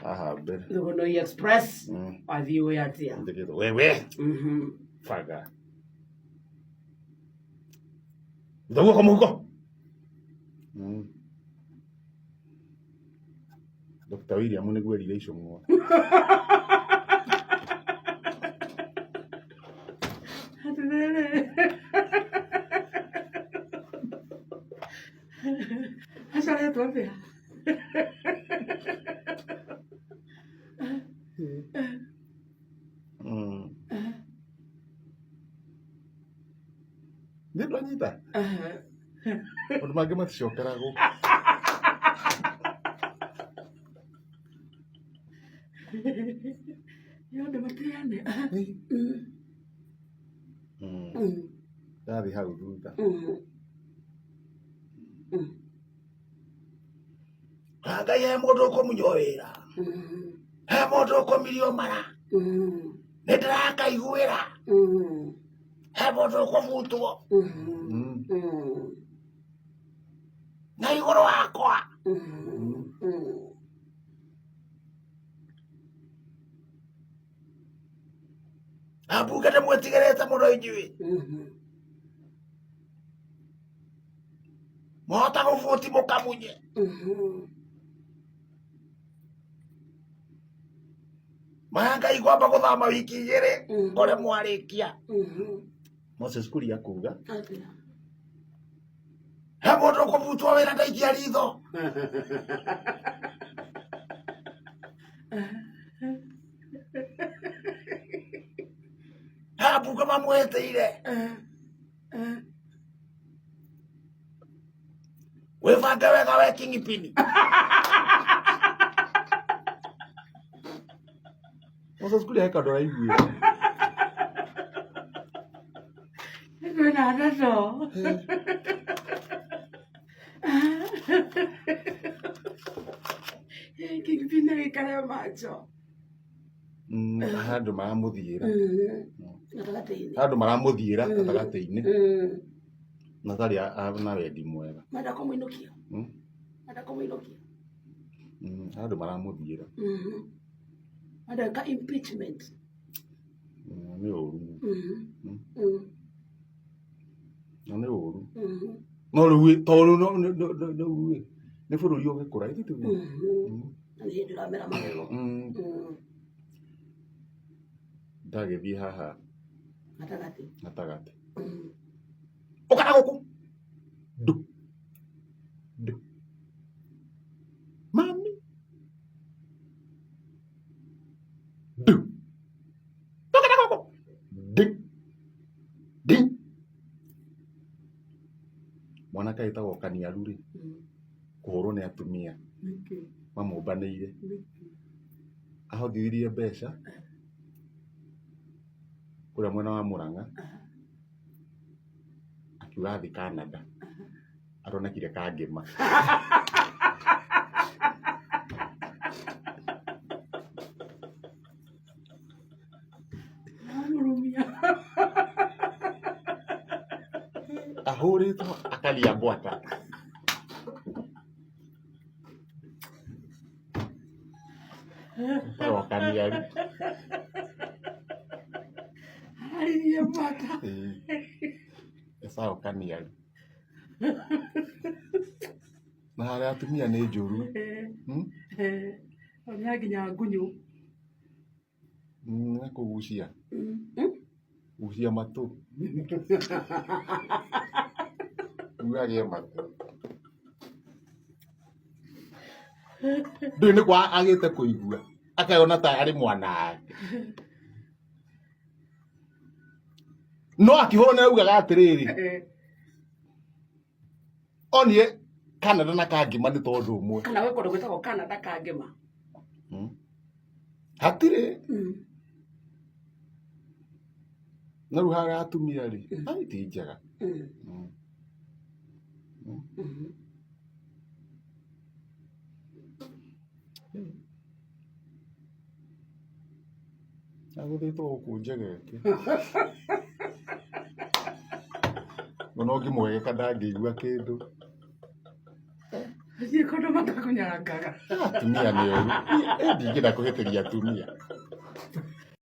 Haha mbere. Thugunoi Express. Wathiĩ ũĩ atĩa? Njĩkĩtwo wewe. Baga. Ruta guoko mũhuko. Dr. William nĩguo erire icũng'wa. Atĩrĩrĩ. Acoretwo atĩa? Nĩ ndwanyita? Maũndũ mangĩ maticokeragwo. Nĩ andũ matĩane. Ndathiĩ hau thutha. Ngai he mũndũ ũkũmunywo wĩra. He mũndũ ũkũmirio mara. Nĩ ndĩrakaiguĩra. He mũndũ ũkũbutwo. Na igũrũ wakwa. Ambunge nĩ mwĩtigĩrĩte mũno inyuĩ. Mwahota gũbuti mũkamunye. Maya Ngai kwamba gũthama wiki igĩrĩ ngore mwarĩkia. Moses Kuria kuga he mũndũ ũkũbutwo wĩra ndaikia ritho. He ambunge mamwĩtĩire. Wĩbange wega we kingpin. Moses Kuria he kaũndũ araiguĩra. Kwĩna ndeto. Kingpin agĩikara macho. Handũ maramũthiĩra. Gatagatĩ-inĩ. Handũ maramũthiĩra gatagatĩ-inĩ. Na atarĩ na wendi mwega. Menda kũmũinũkia. Menda kũmũinũkia. Handũ maramũthiĩra. Menda gwĩka impeachment. Nĩ ũru. Na nĩ ũru. No rĩu ĩ, tondũ rĩu ĩ, nĩ bũrũri ũgĩkũra ithuĩ tiguo? Na nĩ hĩndĩ ũramera magego. Ndagĩthiĩ haha Gatagatĩ. Gatagatĩ. Ũka na gũkũ. Ndu. Ndu. Mami. Ndu. Ũka na gũkũ. Ndi. Ndi. Mwanake wĩtagwo Kaniaru rĩ, kũhũrwo nĩ atumia mamũmbanĩire. Ahotithirie mbeca kũrĩa mwena wa Mũrang'a, akiuga athiĩ Canada, aronekire Kangĩma. Aramũrumia. Ahũrĩtwo akaria ngwata. Etagwo Kaniaru. Araririe mbata. Ĩĩ. Etagwo Kaniaru. Na harĩa atumia nĩ njũru. Ona nginya ngunyũ. Na kũgucia. Gucia matũ. Guagie matũ. Ndũĩ nĩ kwa agĩte kũigua. Akeyona ta arĩ mwana wake. No akĩhũrwo nĩ augaga atĩrĩrĩ, onire Canada na Kangĩma nĩ tondũ ũmwe. Kana gwĩ kũndũ gwĩtagwo Canada Kangĩma. Hatirĩ. Na rĩu harĩa atumia rĩ, ai ti njega. Agũthĩtwo gũkũ njegeke. Ona ũngĩmwegeka ndangĩigua kĩndũ. Thiĩ kũndũ matakũnyangaga. Atumia nĩ oru. Niĩ ndingĩenda kũhĩtĩria atumia.